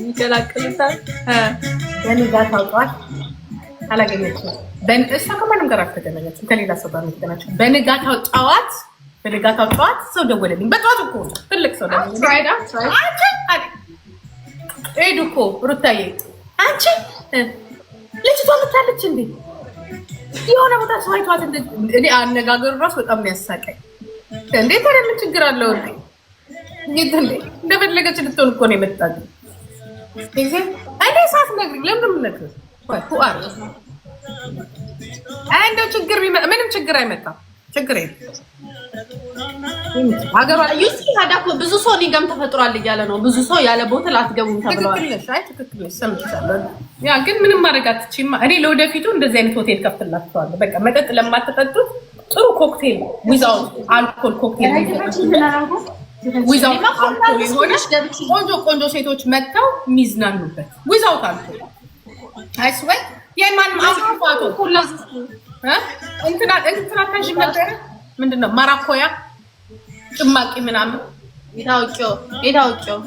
ይቀላቅሉታል። በንጋታው ጠዋት አላገኘችም። እሷ ከማንም ጋር አልተገናኘችም፣ ከሌላ ሰው ጋር ነው የተገናኘችው። በንጋታው ጠዋት ሰው ደወለልኝ። በጠዋት እኮ ትልቅ ሰው ደወለልኝ። ሄዱ እኮ ሩታዬ፣ አንቺ ልጅቷ መታለች እንዴ? የሆነ ቦታ ሰው አይቷት። እኔ አነጋገሩ ራሱ በጣም ነው ያሳቀኝ። እንዴ ታዲያ ምን ችግር አለው? እንዴ እንደፈለገች ልትሆን እኮ ነው የመጣችው። እኔ ሳትነግሪኝ ለምን የምነግርሽ? እንደው ችግር ቢመጣ ምንም ችግር አይመጣም። ችግር የለም። ሀገሯ ዩሲ ታዲያ እኮ ብዙ ሰው እኔ ጋርም ተፈጥሯል እያለ ነው። ብዙ ሰው ያለ bottle አትገቡም ተብለዋል። ትክክል ነሽ። አይ ትክክል ነሽ፣ ሰምቻለሁ። ያ ግን ምንም ማድረግ አትችይም። እኔ ለወደፊቱ እንደዚህ አይነት ሆቴል ከፍትላቸዋለሁ። በቃ መጠጥ ለማትጠጡት ጥሩ cocktail፣ without alcohol፣ cocktail without alcohol የሆነ፣ ቆንጆ ቆንጆ ሴቶች መጥተው የሚዝናኑበት without alcohol። I swear የማንም አልኮል እንትና እንትና ታዥም ነበረ። ምንድን ነው ማራኮያ ጭማቂ ምናምን። የታወቂው የታወቂው።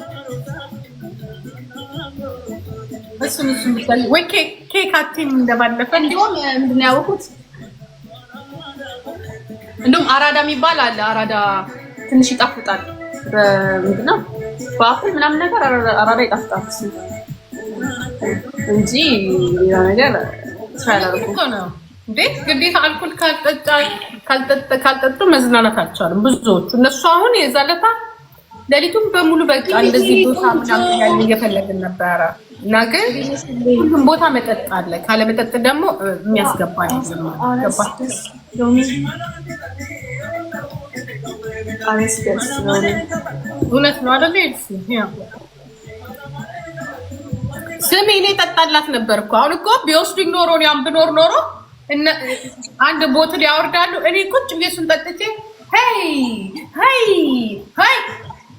እሱን ብታይ ወይ ኬክ አትይም እንደባለፈ? እንዲሁም ምንድን ነው ያወኩት? እንደውም አራዳ የሚባል አለ። አራዳ ትንሽ ይጣፍጣል። በምንድን ነው በ apple ምናምን ነገር አራዳ ይጣፍጣል እሱ እንጂ ሌላ ነገር try አላደረኩም። እኮ ነው እንዴ፣ ግዴታ አልኮል ካልጠጡ መዝናናት አልቻሉም ብዙዎቹ። እነሱ አሁን የዛለታ ሌሊቱን በሙሉ በቃ እንደዚህ ቦታ ምናምን ያለ እየፈለግን ነበረ እና ግን ሁሉም ቦታ መጠጥ አለ። ካለ መጠጥ ደግሞ የሚያስገባ ገባ። ሎሚ አሪፍ ደስ ሎሚ። እውነት ነው አይደለ? ስሚ እኔ ጠጣላት ነበር እኮ። አሁን እኮ ቢወስዱኝ ኖሮ፣ ያም ብኖር ኖሮ አንድ bottle ያወርዳሉ። እኔ ቁጭ ብዬ እሱን ጠጥቼ hey hey hey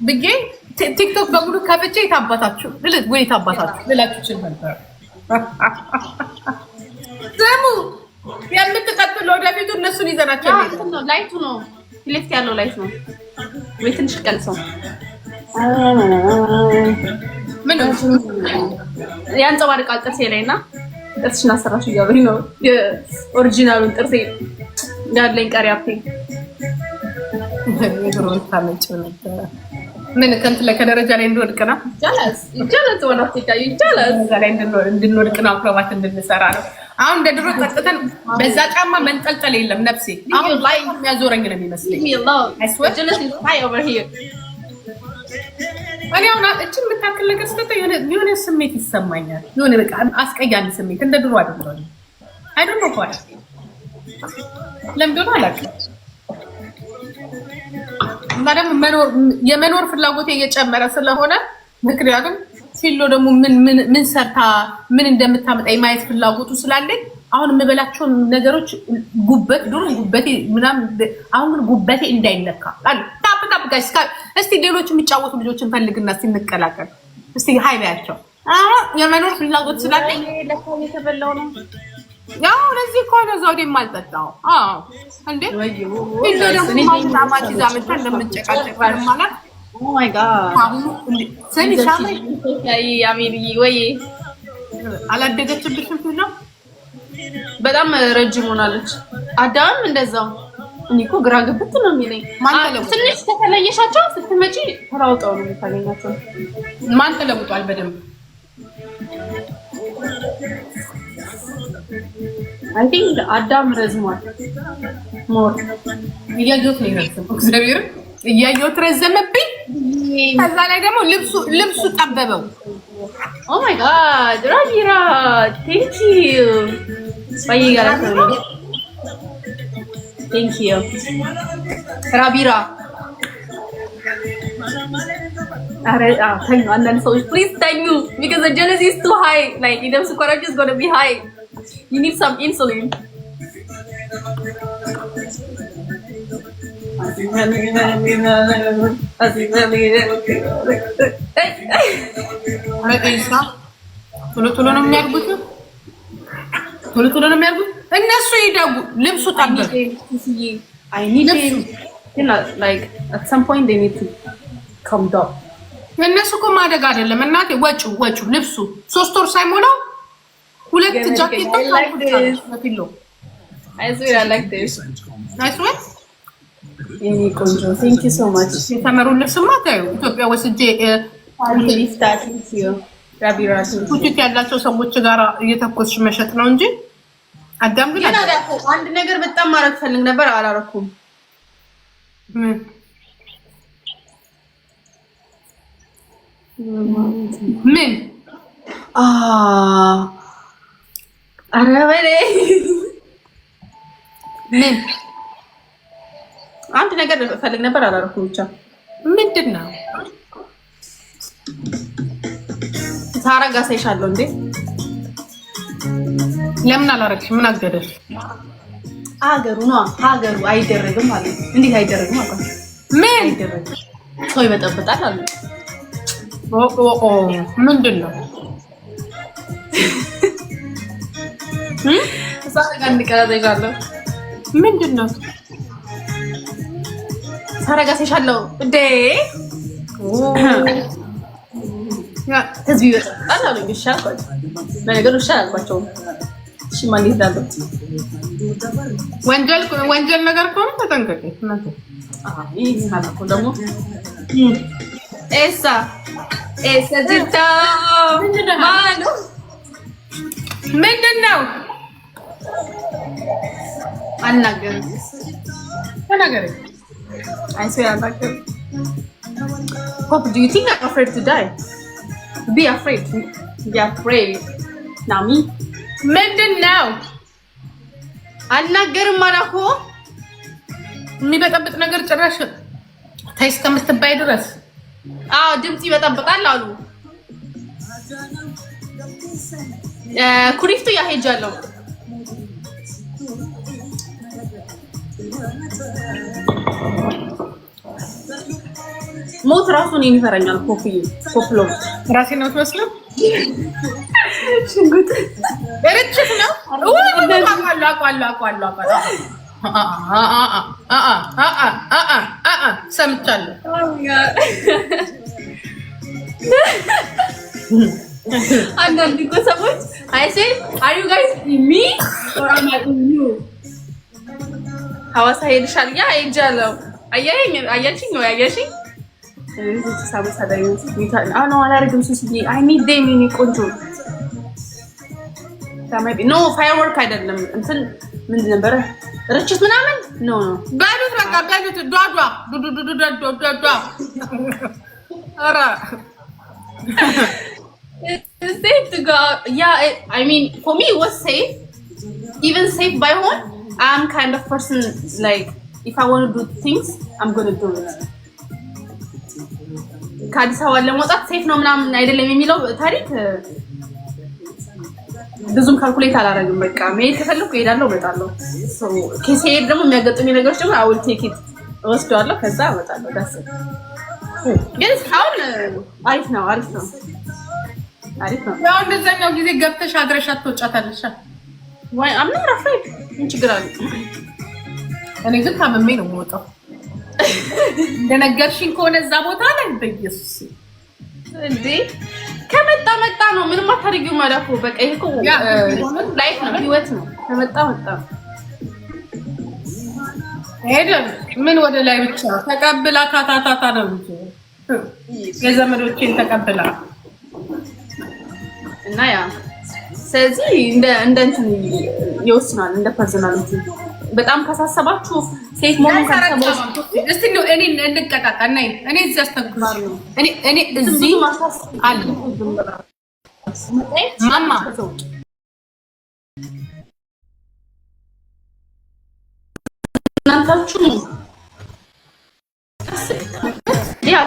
ብዬ ቲክቶክ በሙሉ ከፍቼ የታባታችሁ ወይ የታባታችሁ ልላችሁ ችል ነበር። ስሙ የምትቀጥሉ ወደፊቱ እነሱን ይዘናቸው light ኡ ነው፣ left ያለው light ነው ወይ ትንሽ ቀንሰው። ምን? ያንጸባርቃል ጥርሴ ላይ እና ጥርስሽን አሰራሽ እያሉኝ ነው። የ original ኡን ጥርሴ ያለኝ ቀሪ ሀብቴ። የድሮ ታመጪው ነበረ። ምን ከእንትን ላይ ከደረጃ ላይ እንድወድቅ ነው? ይቻላል ይቻላል፣ ወደ አፍሪካ ይቻላል። ደረጃ ላይ እንድንወድቅ ነው፣ አክሮባት እንድንሰራ ነው። አሁን እንደ ድሮ ጠጥተን በዛ ጫማ መንጠልጠል የለም ነፍሴ። አሁን ላይ የሚያዞረኝ ነው የሚመስለኝ። እኔ አሁን እችን የምታክል ነገር ስጠጣ የሆነ ስሜት ይሰማኛል። የሆነ በቃ አስቀያሚ ስሜት፣ እንደ ድሮ አይደለም። I don't know why፣ ለምን እንደሆነ አላውቅም። እና ደግሞ የመኖር ፍላጎቴ እየጨመረ ስለሆነ፣ ምክንያቱም ፊሎ ደግሞ ምን ምን ሰርታ ምን እንደምታመጣ የማየት ፍላጎቱ ስላለኝ አሁን የምበላቸውን ነገሮች ጉበት ድሮ ጉበቴ ምናምን፣ አሁን ግን ጉበቴ እንዳይነካ። Tap tap guys። እስቲ ሌሎች የሚጫወቱ ልጆችን ፈልግና እስቲ እንቀላቀል። እስቲ hi በያቸው። የመኖር ፍላጎት ስላለኝ የተበላው ነው። ያው ለዚህ ከሆነ ዘውዴ የማልጠጣው። አዎ እንዴ፣ ፊሎ ደግሞ ማማች ይዛ መታ እንደምንጨቃጨቅ ማለት Oh my God. ስሚ ሳምሪ። አሜንዬ ወይ። አላደገችብሽም ፊሎ? በጣም ረጅም ሆናለች። አዳምም እንደዛው። እኔ እኮ ግራ ግብት ነው የሚለኝ። ማን ተለውጧል? ትንሽ ከተለየሻቸው ስትመጪ ተለውጠው ነው የምታገኛቸው። ማን ተለውጧል በደንብ? I think አዳም ረዝሟል more። እያየሁት ነው የረዘመው። እግዚአብሔርን እያየሁት ረዘመብኝ። ከዛ ላይ ደግሞ ልብሱ ጠበበው። Oh my God, ራቢራ thank you፣ ባይ ጋራ thank you ራቢራ። ኧረ ተኙ። አንዳንድ ሰዎች please ተኙ because the jealousy is too high, like የደም ስኳራችሁ is gonna be high, you need some insulin. ኧረ ኤልሳ ቶሎ ቶሎ ነው የሚያድጉት። ቶሎ ቶሎ ነው የሚያድጉት። እነሱ ይደጉ። ልብሱ ጠበበ። I need it. Like at some point they need to come down. እነሱ እኮ ማደግ አይደለም እናቴ፣ ወጪው ወጪው ልብሱ 3 ወር ሳይሞላው ሁለት ጃኬቶች ፊሎ። I swear I like this. I swear. የኔ ቆንጆ፣ thank you so much. የ summer ኡን ልብስማ ታዩ ኢትዮጵያ ወስጄ ሊፍታ፣ thank you ራቢራ። ቡቲክ ያላቸው ሰዎች ጋር እየተኮስሽ መሸጥ ነው እንጂ አዳም ግን ግን አንድ ነገር በጣም ማድረግ ፈልግ ነበር፣ አላረኩም። ምን? ምን? ኧረ በኔ። ምን? አንድ ነገር ፈልግ ነበር፣ አላረኩም ብቻ። ምንድን ነው? ሳራ ጋር ሳይሻለሁ እንዴ? ለምን አላረግሽ? ምን አገደሽ? ሀገሩ ነው፣ ሀገሩ አይደረግም ማለት ነው። እንዴት አይደረግም አልኳቸው። ምን? አይደረግም፣ ሰው ይበጠብጣል አሉ። ኦ፣ ምንድን ነው? ሳራ ጋር እንቀራ ሳይሻለሁ። ምንድን ነው? ሳራ ጋር ሳይሻለሁ እንዴ፣ ህዝብ ይበጠብጣል አሉኝ። እሺ አልኳቸው። ለነገሩ እሺ አላልኳቸውም። እሺ ማ እንዴት እላለሁ? ወንጀል ወንጀል ነገር ከሆነ ተጠንቀቂ። ይህ ደግሞ Eessa eessa jirta ማነው? ምንድን ነው? አልናገርም። ተናገሪ። I swear አልናገርም። Hope, do you think I'm afraid to die? Be afraid. Be afraid. Not me. ምንድን ነው? አልናገርም አላልኩ። የሚበጠብጥ ነገር ጭራሽ ተይ እስከምትባይ ድረስ? አዎ፣ ድምፅ ይበጠብጣል አሉ። ኩሪፍቱ yeah ሄጃለሁ። ሞት ራሱ እኔን ይፈራኛል። ኮፍዬ ኮፍሎ ራሴ ነው የምትመስለው። ሽንጉጥ። ርችት ነው። አውቃለሁ፣ አውቃለሁ፣ አውቃለሁ፣ አውቃለሁ፣ ሰምቻለሁ። አንዳንድ እኮ ሰዎች I say, are you guys me or am I you? ሐዋሳ ሄድሻል? Yeah፣ ሄጃለሁ። አያየኝ አያችኝ ወይ አያሽኝ? አላደርግም። ሱስዬ፣ I need them የኔ ቆንጆ። No firework አይደለም፣ እንትን ምንድን ነበረ? ርችት ምናምን፣ no, no. በሉት በቃ በሉት። ዷዷ ዱዱዱዱ ዷ። ኧረ። It's safe to go out. Yeah, I mean, for me, it was safe. Even safe ባይሆን I'm kind of person like if I want to do things, I'm gonna do it. ከአዲስ አበባ ለመውጣት safe ነው ምናምን አይደለም የሚለው ታሪክ ብዙም calculate አላደርግም። በቃ መሄድ ከፈለኩ እሄዳለሁ፣ እመጣለሁ። ሲሄድ ደግሞ የሚያጋጥሙኝ ነገሮች ደግሞ I will take it፣ እወስደዋለሁ፣ ከዛ እመጣለሁ። That's ግን እስካሁን አሪፍ ነው፣ አሪፍ ነው፣ አሪፍ ነው። ያው እንደዛኛው ጊዜ ገብተሽ አድረሻት ትወጫታለሽ። Why? I'm not afraid. ምን ችግር አለ? እኔ ግን ታምሜ ነው የምወጣው። እንደነገርሽኝ ከሆነ እዛ ቦታ ላይ በኢየሱስ። እንዴ፣ ከመጣ መጣ ነው። ምንም አታደርጊውም ማለት እኮ። በቃ ይሄ እኮ life ነው፣ ህይወት ነው። ከመጣ መጣ። ሄደን ምን ወደ ላይ ብቻ ተቀብላ ታታታታ ነው እንጂ የዘመዶቼን ተቀብላ። እና yeah፣ ስለዚህ እንደ እንትን ይወስናል፣ እንደ personality። በጣም ካሳሰባችሁ ሴት መሆኑን ካሰባችሁ እስቲ እንደው እኔ እንቀጣጣ እና እኔ እዚህ አስተኩስ፣ እኔ እዚህ አለ ማማ። እናንታችሁ yeah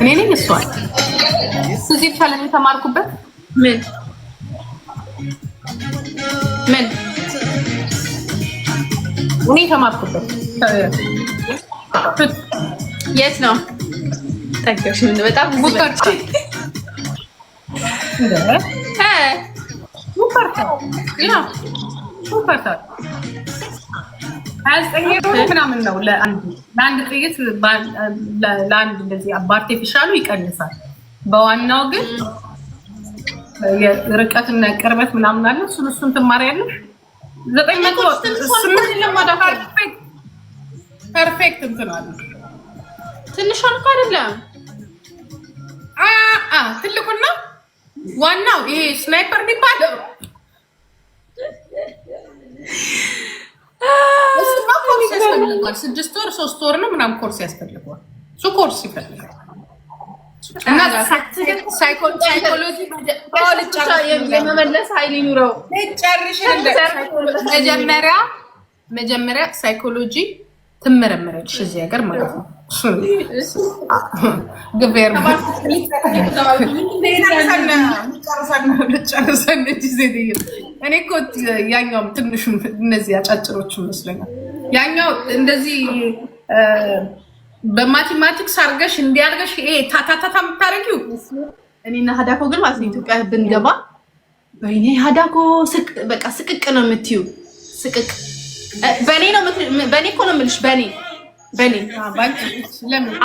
እኔ ነኝ እሷ እዚህ ይቻላል የተማርኩበት። ምን ምን? እኔ የተማርኩበት። የት ነው? ጠገብሽ? ምን በጣም ብዙ ቡከርታ። እ ቡከርታ፣ yeah፣ ቡከርታ። 29 ዩሮ ምናምን ነው ለአንድ ጥይት፣ ለአንድ እንደዚህ በ artificial ኡ ይቀንሳል። በዋናው ግን ርቀትና ቅርበት ምናምን አለ። እሱን ትማሪያለሽ። 908 perfect እንትን አለ። ትንሿን እኮ አይደለም። ትልቁና ዋናው ይሄ sniper የሚባለው እሱማ ኮርስ ያስፈልገዋል። 6 ወር 3 ወር ነው ምናምን ኮርስ ያስፈልገዋል። እሱ ኮርስ ይፈልጋል። እና ሳይኮሎጂ የመመለስ ኃይል ይኑረው። መጀመሪያ መጀመሪያ ሳይኮሎጂ ትመረመረች እዚህ ሀገር ማለት ነው። ግቤር ጨርሰን ሴትዮ፣ እኔ እኮ ያኛውም ትንሹ እነዚህ አጫጭሮቹ ይመስለኛል። ያኛው እንደዚህ በ mathematics አድርገሽ እንዲያርገሽ ይሄ ታታታታ የምታደርጊው። እኔና ሀዳኮ ግን ማለት ነው ኢትዮጵያ ብንገባ ወይኔ ሀዳኮ በቃ ስቅቅ ነው የምትዩ፣ ስቅቅ። በእኔ ነው፣ በእኔ እኮ ነው የምልሽ። በእኔ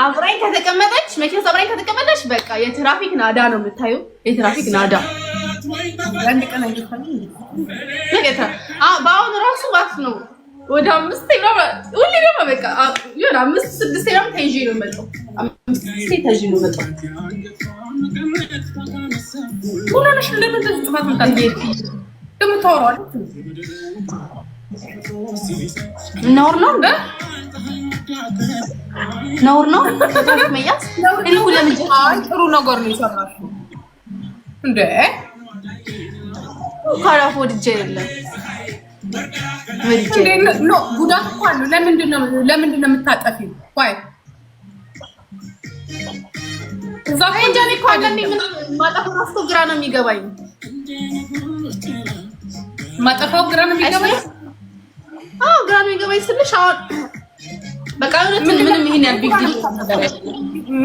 አብራኝ ከተቀመጠች፣ መኪና አብራኝ ከተቀመጠች በቃ የትራፊክ ናዳ ነው የምታዩ። የትራፊክ ናዳ በአሁኑ ራሱ ማለት ነው ወደ አምስት ሁሌ ደግሞ በቃ የሆነ አምስት ስድስት ምናምን ተይዤ ነው የምመጣው። አምስት ስድስት ተይዤ ነው የምመጣው። ምን ሆነሽ? ለምን እንደዚህ ጥፋት የምታጠፊው? ደግሞ ታወራዋለች። ነውር ነው እንደ ነውር ነው ትራፊክ መያዝ። እኔ እኮ ለምን አይ ጥሩ ነገር ነው የሰራሽው እንዴ። ካራፍ ወድጄ የለም ወድጄ No፣ ጉዳት እኮ አለው። ለምንድን ነው የምታጠፊው? Why? እዛ እኮ እንጃ። እኔ እኮ አንዳንዴ ምን ማጠፋው እራሱ እኮ ግራ ነው የሚገባኝ። ማጠፋው ግራ ነው የሚገባኝ። አዎ፣ ግራ ነው የሚገባኝ ስልሽ አሁን በቃ እውነት ምንም ይሄን ያህል big deal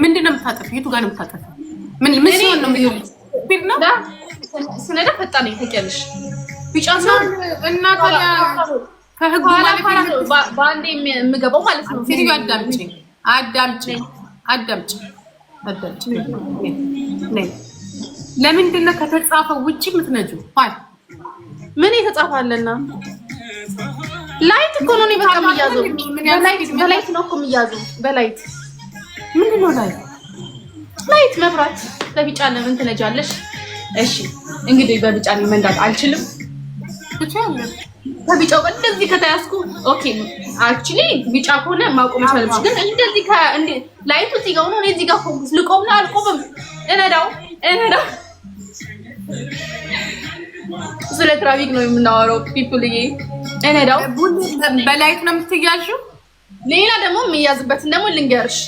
ምንድን ነው የምታጠፊው? የቱ ጋር ነው የምታጠፊው? ምን ምን ሲሆን ነው speed ነው? ስነዳ ፈጣን ነኝ ታውቂያለሽ። ቢጫ ሲሆን እና ታዲያ ከህጉ ኋላ ማለት ኋላ ነው በአንዴ የምገባው ማለት ነው። ሴትዮ አዳምጪኝ፣ አዳምጪኝ፣ አዳምጪኝ፣ አዳምጪኝ። ነይ። ለምንድን ነው ከተጻፈው ውጪ የምትነጂው? Why? ምን የተጻፈ አለና? Light እኮ ነው። እኔ በቃ የሚያዘው በ light ነው እኮ የሚያዘው በ light። ምንድን ነው light? Light መብራት። በቢጫ ለምን ትነጃለሽ? እሺ እንግዲህ በቢጫ እኔ መንዳት አልችልም። ትችያለሽ። በቢጫው እንደዚህ ከተያዝኩ okay፣ actually ቢጫ ከሆነ ማቆም ይቻላል። ግን እንደዚህ light ኡ እዚህ ጋር ሆኖ እኔ እዚህ ጋር focus ልቆም ነው አልቆምም። እነዳው እነዳው። ስለ ትራፊክ ነው የምናወራው people ዬ። እነዳው። በ light ነው የምትያዥው? ሌላ ደግሞ የሚያዝበትን ደግሞ ልንገርሽ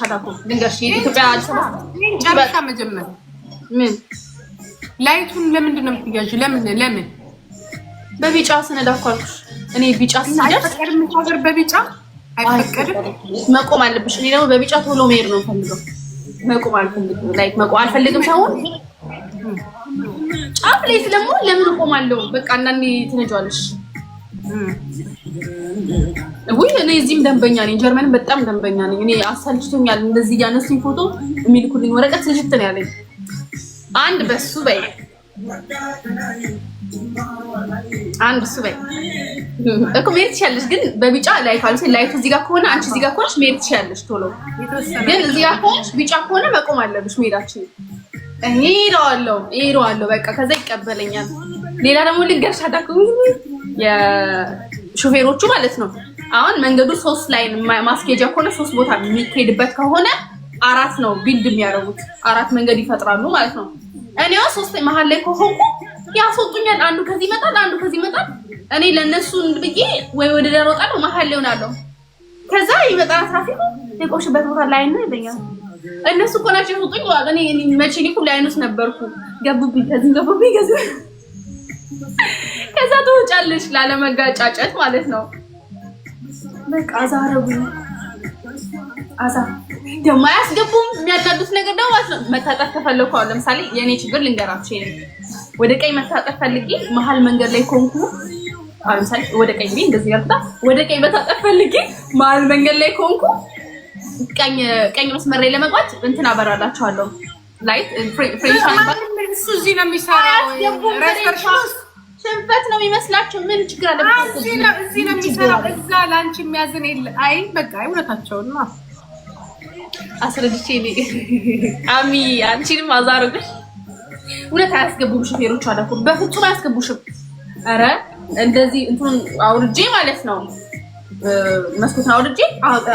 አዳኮ ልንገርሽ የኢትዮጵያ አዲስ አበባ ጨርሻ መጀመሪያ። ምን? Light ኡን ለምንድን ነው የምትያዥው? ለምን ለምን? በቢጫ ስነዳ እኮ አልኩሽ። እኔ ቢጫ ሲደርስ አይፈቀድም። ሀገር በቢጫ አይፈቀድም። መቆም አለብሽ። እኔ ደግሞ በቢጫ ቶሎ መሄድ ነው የምፈልገው። መቆም አልፈልግም። Like መቆም አልፈልግም ሳይሆን ጫፍ ላይ ስለሞ ለምን እቆማለሁ? በቃ አንዳንዴ ትነጂዋለሽ። ውይ እኔ እዚህም ደንበኛ ነኝ፣ ጀርመንም በጣም ደንበኛ ነኝ። እኔ አሰልችቶኛል። እንደዚህ እያነሱኝ ፎቶ የሚልኩልኝ ወረቀት ስልችት ነው ያለኝ። አንድ በሱ በይ፣ አንድ እሱ በይ እኮ መሄድ ትችያለሽ፣ ግን በቢጫ light አሉ። Light ኡ እዚህ ጋር ከሆነ፣ አንቺ እዚህ ጋር ከሆንሽ መሄድ ትችያለሽ ቶሎ። ግን እዚህ ጋር ከሆንሽ፣ ቢጫ ከሆነ መቆም አለብሽ። መሄዳችን እሄደዋለሁ እሄደዋለሁ። በቃ ከዛ ይቀበለኛል። ሌላ ደግሞ ልንገርሽ አዳኩ፣ የሾፌሮቹ ማለት ነው። አሁን መንገዱ ሶስት line ማስኬጃ ከሆነ፣ ሶስት ቦታ የሚካሄድበት ከሆነ አራት ነው build የሚያደርጉት፣ አራት መንገድ ይፈጥራሉ ማለት ነው። እኔ አሁን ሶስት መሀል ላይ ከሆንኩ ያስወጡኛል። አንዱ ከዚህ ይመጣል፣ አንዱ ከዚህ ይመጣል። እኔ ለእነሱ ብዬ ወይ ወደ ዳር እወጣለሁ፣ መሀል ላይ ሆናለሁ። ከዛ ይመጣል ትራፊኩ፣ የቆምሽበት ቦታ ላይ ነው ይለኛል። እነሱ እኮ ናቸው ያስወጡኝ። እኔ መቼ እኔ እኮ line ውስጥ ነበርኩ። ገቡብኝ፣ ከዚህ ገቡብኝ፣ ከዚህ። ከዛ ትወጫለሽ ላለመጋጫጨት ማለት ነው። በቃ አዛ አረጉኝ። አዛ ደግሞ አያስገቡም። የሚያናዱት ነገር ደግሞ ማለት ነው መታጠፍ ከፈለኩ፣ አሁን ለምሳሌ የእኔ ችግር ልንገራችሁ፣ የኔ ወደ ቀኝ መታጠፍ ፈልጌ መሀል መንገድ ላይ ኮንኩ አሁን ለምሳሌ ወደ ቀኝ ብዬ እንደዚህ ያልኩታ ወደ ቀኝ መታጠፍ ፈልጌ መሀል መንገድ ላይ ከሆንኩ ቀኝ መስመር ላይ ለመግባት እንትን አበራላቸዋለሁ። Light French። እሱ እዚህ ነው የሚሰራው። ሽንፈት ነው የሚመስላቸው። ምን ችግር አለ? እዚህ ነው የሚሰራው። እዛ ለአንቺ የሚያዝን የለ። አይ በቃ እውነታቸውን ነው። አስረድቼ አሚ አንቺንም አዛርግሽ። እውነት አያስገቡም ሾፌሮቹ አለ እኮ፣ በፍጹም አያስገቡሽም። ኧረ እንደዚህ እንትኑን አውርጄ ማለት ነው፣ መስኮቱን አውርጄ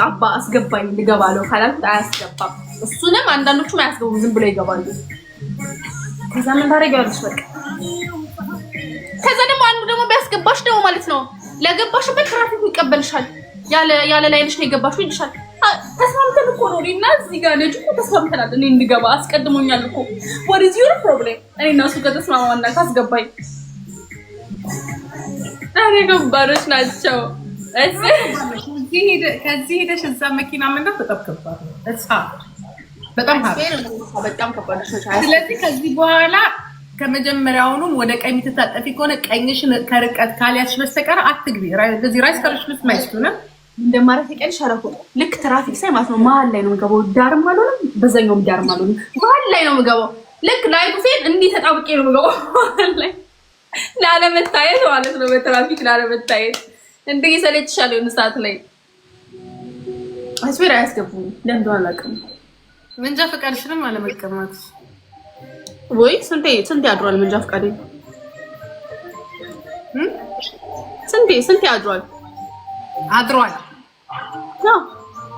አባ አስገባኝ ልገባ ነው ካላልኩት አያስገባም። እሱንም አንዳንዶቹም አያስገቡም፣ ዝም ብለው ይገባሉ። ከዛ ምን ታደርጊዋለሽ? በቃ ከዛ ደግሞ አንዱ ደግሞ ቢያስገባሽ ደግሞ ማለት ነው ለገባሽበት ትራፊኩ ይቀበልሻል። ያለ line ሽ ነው የገባሽው ይልሻል። ተስማምተን እኮ ነው፣ እኔና እዚህ ጋር ልጅ እኮ ተስማምተናል። እኔ እንድገባ አስቀድሞኛል እኮ። What is your problem? እኔ እና እሱ ከተስማማና ካስገባኝ። ኧረ ከባዶች ናቸው። ከዚህ ሄደሽ እዛ መኪና መንዳት በጣም ከባድ ነው። በጣም በጣም ከባዶች ናቸው። ስለዚህ ከዚህ በኋላ ከመጀመሪያውኑም ወደ ቀኝ የምትታጠፊ ከሆነ ቀኝሽን ከርቀት ካልያዝሽ በስተቀር አትግቢ። በዚህ Reißverschluss ማይስቱ ነው። እንደማረፍ የቀንሽ አደረኩ። ልክ ትራፊክ ሳይ ማለት ነው መሀል ላይ ነው የምገባው። ዳርም አልሆንም፣ በዛኛውም ዳርም አልሆንም፣ መሀል ላይ ነው የምገባው። ልክ light ኡ ሲሄድ እንዲህ ተጣብቄ ነው የምገባው መሀል ላይ ላለመታየት ማለት ነው። በትራፊክ ላለመታየት እንዲህ ይሰለችሻል የሆነ ሰዓት ላይ። I swear አያስገቡም። ለምን እንደሆነ አላውቅም። መንጃ ፈቃድሽንም አለመቀማት። ወይ ስንቴ ስንቴ አድሯል መንጃ ፈቃዴ፣ ስንቴ ስንቴ አድሯል። አድሯል። አዎ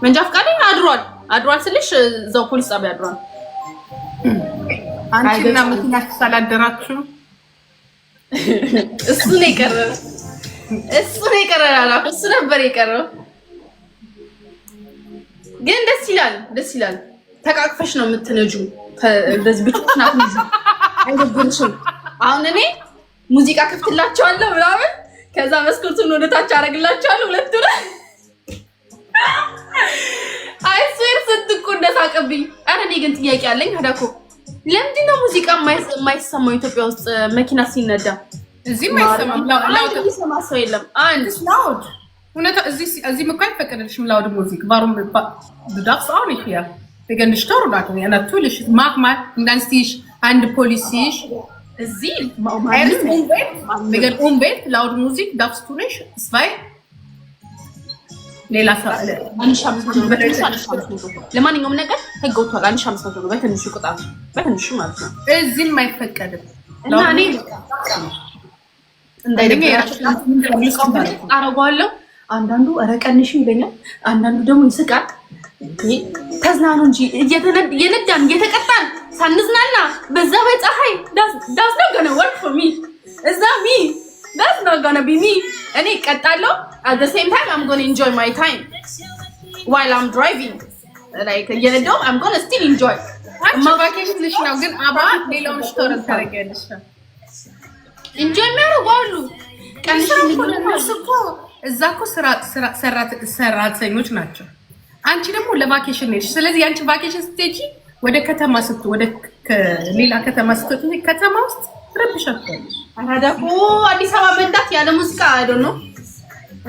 መንጃ ፈቃዴ አድሯል። አድሯል ስልሽ እዛው ፖሊስ ጣቢያ አድሯል። አንቺና መኪናሽ ሳላደራችሁ። እሱ ነው የቀረው። እሱ ነው የቀረው። አላልኩም፣ እሱ ነበር የቀረው። ግን ደስ ይላል፣ ደስ ይላል። ተቃቅፈሽ ነው የምትነጁ። እንደዚህ ብቻሽን አትነጂም፣ አይደብርሽም። አሁን እኔ ሙዚቃ ከፍትላቸዋለሁ ምናምን፣ ከዛ መስኮቱን ወደ ታች አደርግላቸዋለሁ ሁለቱ። I swear ስንት እኮ እንደሳቀብኝ። ኧረ እኔ ግን ጥያቄ አለኝ ሀዳኮ፣ ለምንድን ነው ሙዚቃ የማይሰማው ኢትዮጵያ ውስጥ መኪና ሲነዳ? እዚህም አይሰማም። አንድ የሚሰማ ሰው የለም። አንድ Loud እውነት እዚህም እኮ አይፈቀድልሽም loud Musik. Warum? Du darfst auch nicht hier. Wegen der Steuerdaten. Ja, natürlich. Mach mal. Und dann siehst ich eine Polizei. እዚህ Erst Umwelt. Wegen Umwelt, laut Musik darfst du nicht. Zwei. ሌላ 1500 ነው፣ በትንሹ 1500። ለማንኛውም ነገር ህግ ወጥቷል። 1500 ነው በትንሹ ቅጣቱ፣ በትንሹ ማለት ነው። እዚህም አይፈቀድም። እና እኔ እንዳይደብራቸው አረገዋለሁ። አንዳንዱ ኧረ ቀንሽ ይለኛል፣ አንዳንዱ ደግሞ ይስቃል። ተዝናኑ እንጂ እየነዳን እየተቀጣን ሳንዝናና በዛ በፀሐይ፣ that's not gonna work for me። እዛ me, that's not gonna be me። እኔ እቀጣለሁ፣ at the same time I'm gonna enjoy my time while I'm driving, like እየነዳሁ I'm gonna still enjoy። አንቺ vacation ሽ ነው ግን አባ ሌላውን Steuer ታደርጊያለሽ። Enjoy የሚያደርጉ አሉ። ቀንሽ። እነሱ እኮ እዛ እኮ ሰራተኞች ናቸው። አንቺ ደግሞ ለ vacation ሄድሽ። ስለዚህ የአንቺ vacation ስትሄጂ ወደ ከተማ ወደ ሌላ ከተማ ስትወጪ ከተማ ውስጥ ትረብሻቸዋለሽ። አራዳ እኮ አዲስ አበባ መንዳት ያለ ሙዚቃ I don't know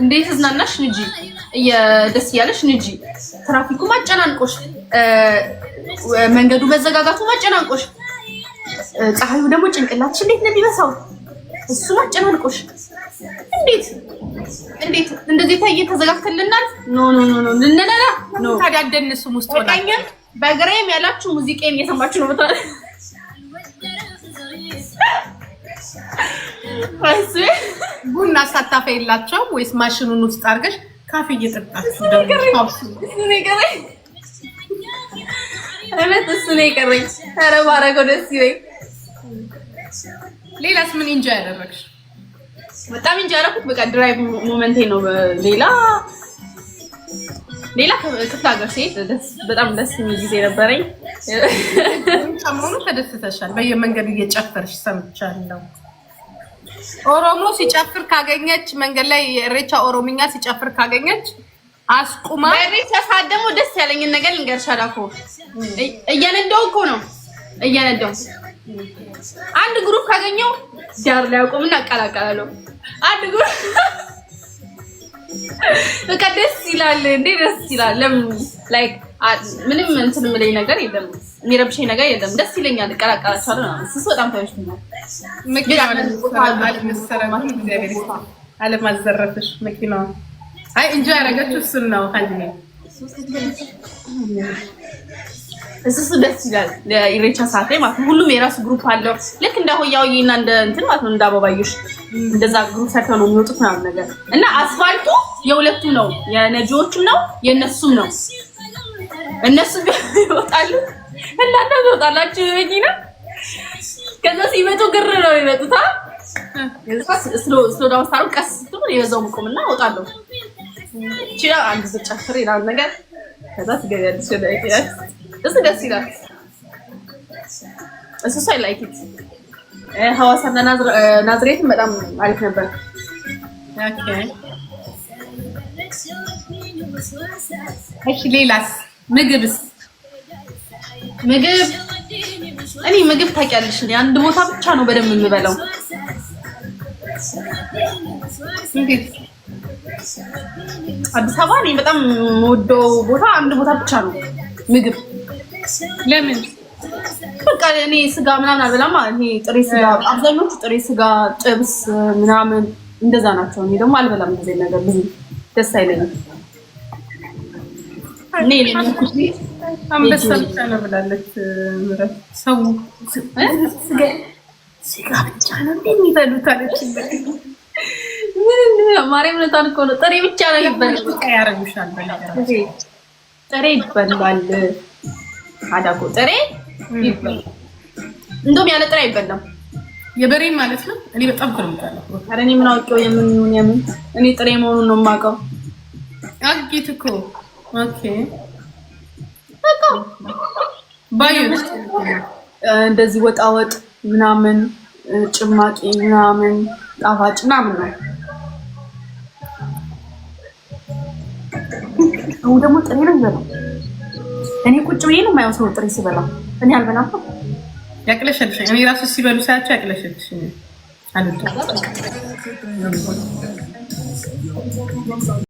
እንዴት ዝናናሽ ንጂ፣ ደስ እያለሽ ንጂ። ትራፊኩ ማጨናንቆሽ፣ መንገዱ መዘጋጋቱ ማጨናንቆሽ፣ ፀሐዩ ደግሞ ጭንቅላትሽ እንዴት ነው የሚበሳው? እሱ ማጨናንቆሽ። እንዴት እንዴት እንደዚህ ታየ ተዘጋግተልናል። No, no, no, no, ልንነዳ no። ታዲያ አደንሱም ውስጥ ሆና? በቀኝም በግራዬም ያላችሁ ሙዚቃዬን እየሰማችሁ ነው። በጣም እሱ ቡና ሳታፈ የላቸውም ወይስ ማሽኑን ውስጥ አድርገሽ ካፌ እየጠጣችሁ ደግሞ? እሱ ነው የቀረኝ። እውነት እሱ ነው የቀረኝ። ኧረ ባረገው ደስ ይለኝ። ሌላስ ምን enjoy ያደረግሽ? በጣም enjoy ያደረኩት በቃ drive moment ኤ ነው። ሌላ ክፍለ ሀገር ስሄድ በጣም ደስ የሚል ጊዜ ነበረኝ። ሰሞኑ ተደስተሻል። በየመንገዱ እየጨፈርሽ ሰምቻለሁ። ኦሮሞ ሲጨፍር ካገኘች መንገድ ላይ፣ የእሬቻ ኦሮምኛ ሲጨፍር ካገኘች አስቁማ። በኢሬቻ ሰዓት ደግሞ ደስ ያለኝን ነገር ልንገርሽ አዳኮ፣ እየነዳሁ እኮ ነው፣ እየነዳሁ አንድ group ካገኘው ዳር ላይ አቆምና አቀላቀላለሁ። አንድ group በቃ ደስ ይላል እንዴ፣ ደስ ይላል። ለምን like ምንም እንትን የምለኝ ነገር የለም፣ የሚረብሸኝ ነገር የለም። ደስ ይለኛል፣ እቀላቀላቸዋለሁ ምናምን። እሱ በጣም ተመችቶኛል። መኪናው እግዚአብሔር አለማዘረፍሽ መኪናዋ። አይ እንጂ ያደረገችው እሱን ነው። እሱ ደስ ይላል። ኢሬቻ ሰዓት ላይ ማለት ነው። ሁሉም የራሱ group አለው። ልክ እንደ ሆያውዬ እና እንደ እንትን ማለት ነው፣ እንደ አበባዮሽ እንደዛ group ሰርተው ነው የሚወጡት ምናምን ነገር። እና አስፋልቱ የሁለቱም ነው፣ የነጂዎቹም ነው የእነሱም ነው። እነሱ ይወጣሉ፣ እናንተ ትወጣላችሁ መኪና። ከዛ ሲመጡ ግር ነው የሚመጡት። Slow down ስታሩ ቀስ ስትሉ የበዛው ምቆምና እወጣለሁ። ይችላል አንድ ዙር ጨፍር ይላል ነገር፣ ከዛ ትገቢያለሽ ወደ እሱ ደስ ይላል። እሱ I like it። ሐዋሳና ናዝሬትም በጣም አሪፍ ነበር። Okay፣ እሺ፣ ሌላስ ምግብስ? ምግብ እኔ ምግብ ታውቂያለሽ፣ አንድ ቦታ ብቻ ነው በደንብ የምበላው። እንዴት? አዲስ አበባ እኔ በጣም የምወደው ቦታ አንድ ቦታ ብቻ ነው ምግብ። ለምን? በቃ እኔ ስጋ ምናምን አልበላም። እኔ ጥሬ ስጋ፣ አብዛኞቹ ጥሬ ስጋ ጥብስ ምናምን እንደዛ ናቸው። እኔ ደግሞ አልበላም እንደዚህ ነገር፣ ብዙ ደስ አይለኝም። እኔ አንበሳ ብቻ ነው ብላለች። ምረት ሰው ስጋ ብቻ ነው እንደሚበሉት አለች። ምን ማርያም ለታን እኮ ነው፣ ጥሬ ብቻ ነው ይበላል። ያረጉሻል። ጥሬ ይበላል። አዳኮ ጥሬ ይበላል። እንደውም ያለ ጥሬ አይበላም። የበሬ ማለት ነው። እኔ በጣም እኮ ነው የምጠላው። ኧረ እኔ ምን አውቄው የምን ይሁን የምን፣ እኔ ጥሬ መሆኑን ነው የማውቀው። አጊት እኮ okay። ባዩ እንደዚህ ወጣ ወጥ ምናምን፣ ጭማቂ ምናምን፣ ጣፋጭ ምናምን ነው። አሁን ደግሞ ጥሬ ነው የሚበላው። እኔ ቁጭ ብዬ ነው የማየው ሰው ጥሬ ሲበላ፣ እኔ አልበላም። ያቅለሸልሸኝ። እኔ ራሱ ሲበሉ ሳያቸው ያቅለሸልሸኝ። አልወድም።